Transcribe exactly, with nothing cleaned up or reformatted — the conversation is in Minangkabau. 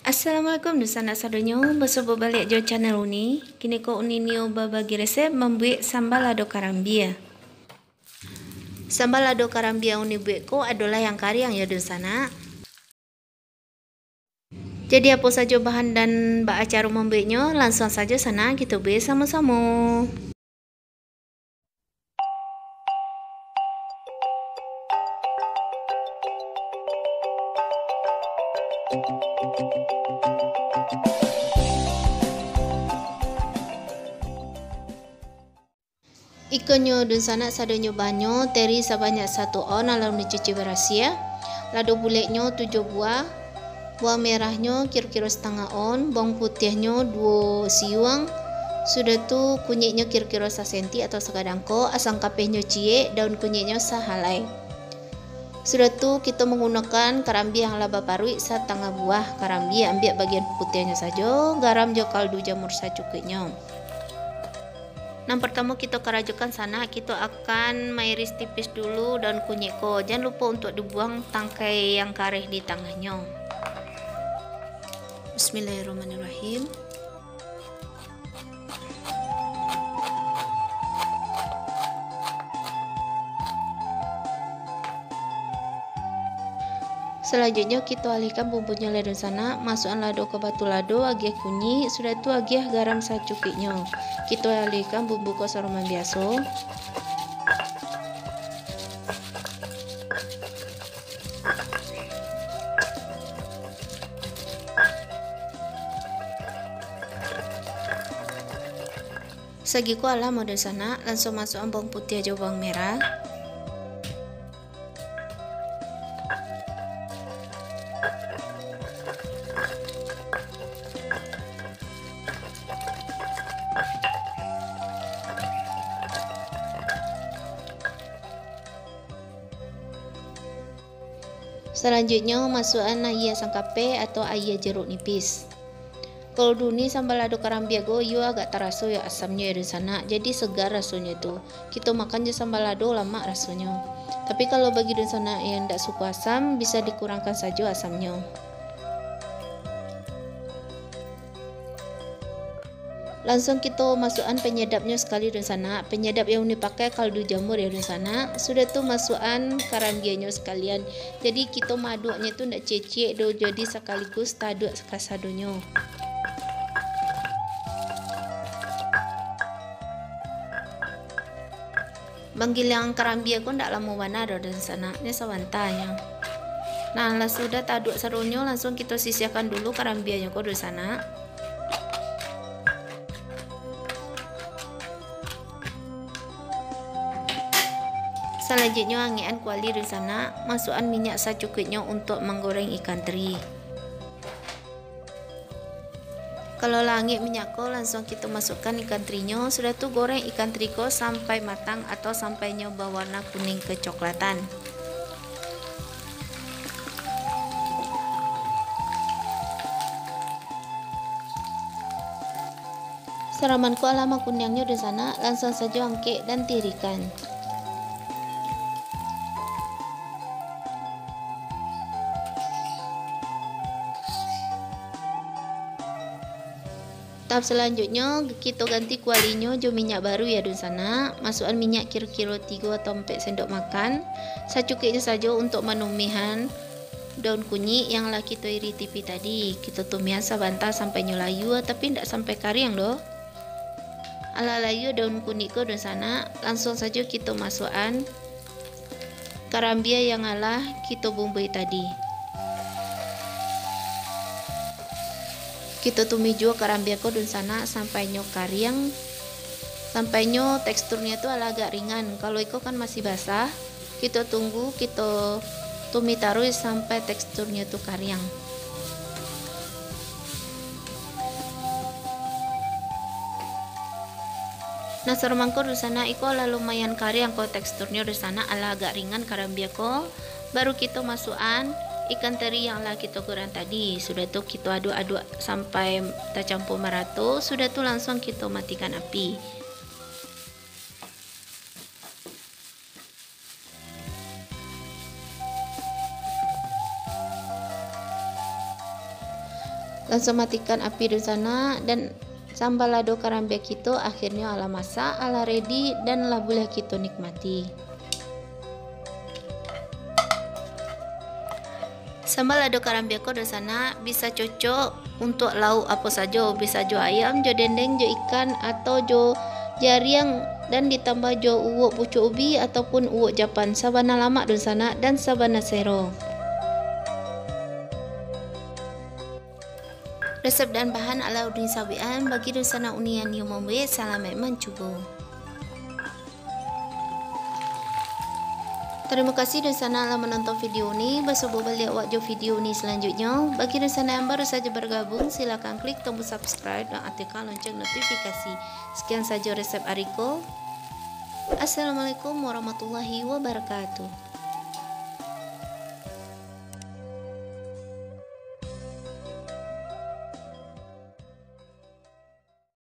Assalamualaikum dunsanak sadonyo, basuo baliak jo channel Uni. Kini ko Uni nio babagi resep mambuek sambal lado karambia. Sambal lado karambia Uni buek ko adolah yang kariang yo dunsanak. Jadi apo sajo bahan dan baa caro mambueknyo, lansuang sajo sanak kito buek samo-samo. Ikonyo dunsanak sadonyo bahanyo, teri sabanyak satu on, alah Uni cuci barasiah, lado buleknyo tujuah buah, bawang merahnyo kiro-kiro satangah on, bawang putiahnyo duo siuang, sudah tu kunyiknyo kiro-kiro sasenti atau sagadangko, asam kapehnyo ciek, daun kunyiknyo sahalai. Sudah tu kito manggunokan karambia yang lah baparuik satangah buah karambia, ambiak bagian putiahnyo sajo, garam jo kaldu jamur sacukuiknyo. Nan partamo kito karajokan sanak, kito akan mairis tipis dulu daun kunyik ko. Jan lupo untuak dibuang tangkai yang kareh di tangahnyo. Bismillahirrahmanirrahim. Salanjuiknyo, kito alihkan bumbunyo lai dunsanak, masuakkan lado ka batu lado, agiah kunyik, sudah tu agiah garam sacukuiknyo. Kito alihkan bumbu ko saroman biaso. Sagiko alah dunsanak, lansuang masuakkan bawang putiah jo bawang merah. Salanjuiknyo, masuakkan aia sangkapeh atau aia jeruk nipis. Kalau di Uni sambal lado karambia ko, iyo agak taraso yo asamnyo yo dunsanak, jadi segar rasonyo tu. Kito makan jo sambal lado lamak rasonyo. Tapi kalau bagi dunsanak yang indak suko asam, bisa dikurangkan sajo asamnyo. Lansuang kito masuakkan panyadapnyo sakali dunsanak. Panyadap yang Uni pakai kaldu jamur yo dunsanak. Sudah tu masuakkan karambianyo sakalian. Jadi kito maaduaknyo tu ndak ciek-ciek doh, jadi sakaligus taaduak kasadonyo. Manggiliang karambia ko ndak lamo bana doh dunsanak, nyo sabanta nyo. Nah, lah sudah taaduak sadonyo, lansuang kito sisiahkan dulu karambianyo ko dunsanak. Salanjuiknyo, angekkan kuali dunsanak, masuakkan minyak sacukuiknyo untuak manggoreng ikan teri. Kalau lah angek minyak ko, lansuang kito masuakkan ikan terinyo, sudah tu goreng ikan teri ko sampai matang atau sampai nyo bawarna kuning kecoklatan. Saroman ko alah makuniangnyo dunsanak, lansuang sajo angkek dan tirikan. Tahap salanjuiknyo, kito ganti kualinyo jo minyak baru yo dunsanak. Masuakkan minyak kiro-kiro tigo atau ampek sendok makan, sacukuiknyo sajo untuak manumiahan daun kunyik yang lah kito iris tipih tadi. Kito tumiahan sabanta sampai nyo layua, tapi indak sampai kariang doh. Alah layua daun kunyik ko dunsanak, lansuang sajo kito masuakkan karambia yang alah kito bumbui tadi. Kito tumiah juo karambia ko dunsanak sampai nyo kariang, sampai nyo teksturnyo tu alah agak ringan. Kalau iko kan masih basah, kito tunggu, kito tumiah taruih sampai teksturnyo tu kariang. Nah, saroman ko dunsanak, iko lah lumayan kariang ko teksturnyo dunsanak, alah agak ringan karambia ko. Baru kito masuakkan ikan teri yang lah kito goreng tadi. Sudah tu kito aduak-aduak sampai tacampua marato, sudah tu lansuang kito matikan api. Langsuang matikan api dunsanak, dan sambal lado karambia kito akhirnyo alah masak, alah ready, dan lah buliah kito nikmati. Sambal lado karambia ko dunsanak bisa cocok untuak lauk apo sajo, bisa jo ayam, jo dendeng, jo ikan, atau jo jariang, dan ditambah jo uwok pucuak ubi ataupun uwok japan, sabana lamak dunsanak dan sabana sero. Resep dan bahan alah Uni sabuikan, bagi dunsanak Uni nan nio mambuek, salamaik mancubo. Tarimo kasih dunsanak lah manonton video Uni, basubo baliak awak jo video Uni salanjuiknyo. Bagi dunsanak yang baru sajo bargabuang, silakan klik tombol subscribe dan aktifkan lonceng notifikasi. Sekian sajo resep ari ko. Assalamualaikum warahmatullahi wabarakatuh.